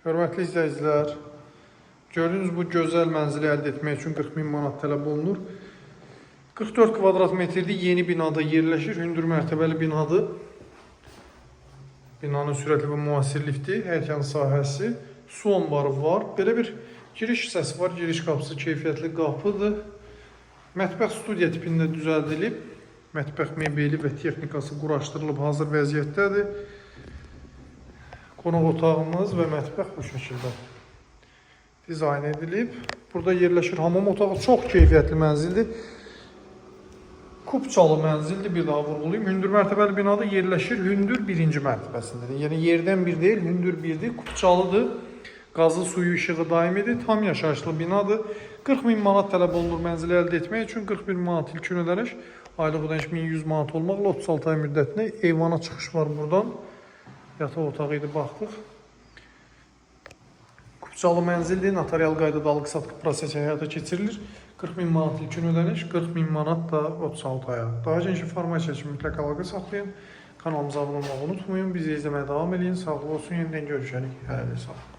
Hörmətli izləyicilər, gördüyünüz bu gözəl mənzili əldə etmək üçün 40 min manat tələb olunur. 44 kvadrat metrlik yeni binada yerləşir. Hündür mərtəbəli binadır. Binanın sürətli və müasir lifti, həyətyan sahəsi, su anbarı var. Belə bir giriş hissəsi var. Giriş qapısı keyfiyyətli qapıdır. Mətbəx studiya tipində düzəldilib. Mətbəx mebeli və texnikası quraşdırılıb hazır vəziyyətdədir. Qonaq otağımız və mətbəx bu şəkildə dizayn edilib. Burada yerləşir hamam otağı. Çox keyfiyyətli mənzildir. Kupçalı mənzildir, bir daha vurğulayım. Hündür mərtəbəli binada yerləşir. Hündür birinci mərtəbəsindədir. Yəni yerdən bir deyil, hündür birdir. Kupçalıdır. Qazı, suyu, işığı daimidir. Tam yaşayışlı binadır. 40 min manat tələb olunur mənzili əldə etmək üçün. 41 manat ilkin ödəniş. Aylıq ödəniş 1100 manat olmaqla 36 ay müddətinə eyvana çıxış var buradan. Yataq otağı idi, baxdıq. Kupçalı mənzildir. Notarial qaydada alqı-satqı prosesi həyata keçirilir. 40 min manat ilkin ödəniş, 40 min manat da 36 aya. Daha geniş informasiya üçün mütləq əlaqə saxlayın. Kanalımıza abunə olmağı unutmayın. Bizi izləməyə davam edin. Sağlıq olsun. Yenidən görüşərik. Hələlik sağ olun.